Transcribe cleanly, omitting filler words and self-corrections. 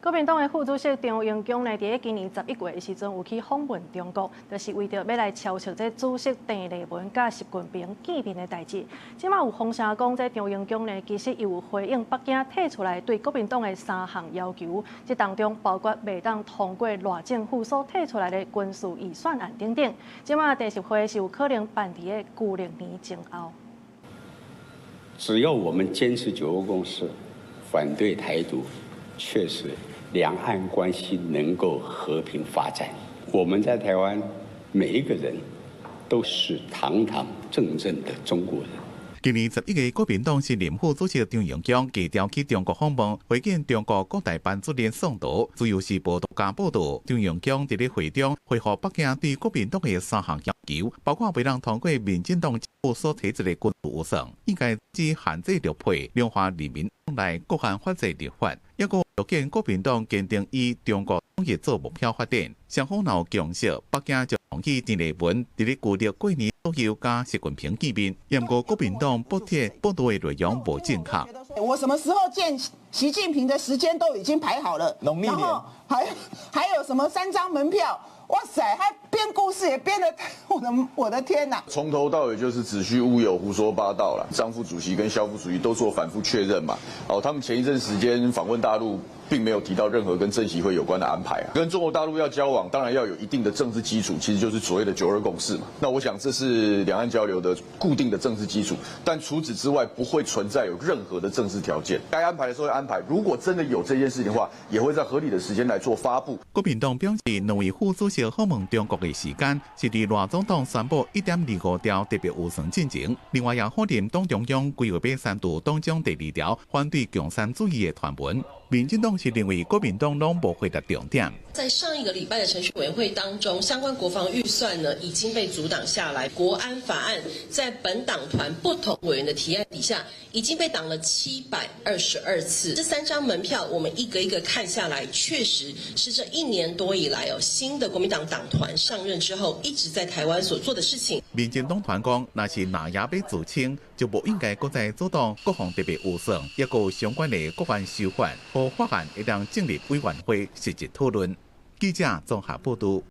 國民黨的副主席張榮恭呢，佇咧今年11月的時陣有去訪問中國，就是為著欲來敲促這主席鄭麗文佮習近平見面的代誌。這馬有風聲講，這張榮恭呢，其實伊有回應北京提出來對國民黨的三項要求，這當中包括袂當通過賴政府所提出來的軍事預算案等等。這馬習習會是有可能辦佇咧舊曆年前後。只要我們堅持九二共識，反對台獨，確實兩岸關係能夠和平發展。我們在台灣每一個人都是堂堂正正的中國人。今年11月，國民黨新任副主席張榮恭低調去中國訪問，會見中國國台辦主任宋濤。自由時報獨家報道，張榮恭佇咧會中回覆北京對國民黨的三項要求，包括袂當通過民進黨政府所提出的軍事預算，應該只限制陸配、強化人民往來國安法制立法，抑閣有見國民黨堅定以中國統一做目標發展。雙方若有共識，北京就同意鄭麗文佇咧舊曆過年左右佮習近平見面。毋過國民黨駁斥報道的內容無正確。我什麼時候見習近平的時間都已經排好了，農曆年還有什麼三張門票？哇塞，他編故事也編得，我的天哪！從頭到尾就是子虛烏有、胡說八道了。張副主席跟蕭副主席都做反覆確認嘛。哦，他們前一陣時間訪問大陸，並沒有提到任何跟政習會有關的安排啊。跟中國大陸要交往，當然要有一定的政治基礎，其實就是所謂的九二共識嘛。那我想這是兩岸交流的固定的政治基礎，但除此之外不會存在有任何的政治條件。該安排的時候會安排，如果真的有這件事情的話，也會在合理的時間來做發布。國民黨表示，兩位副主席訪問中國的時間是佇賴總統宣布1.25兆特別預算進前，另外也否認黨中央規劃欲刪除黨章第二條反對共產主義的條文。民進黨是認為國民黨攏無回答重點。在上一個禮拜的程序委員會當中，相關國防預算呢已經被阻擋下來，國安法案在本黨團不同委員的提案底下，已經被擋了722次。這三張門票，我們一個一個看下來，確實是這一年多以來哦，新的國民黨黨團上任之後，一直在台灣所做的事情。民進黨團講，若是藍營欲自清，就無應該閣再阻擋國防特別預算，抑閣有相關的國安修法和法案會當進入委員會實質討論。記者綜合報道。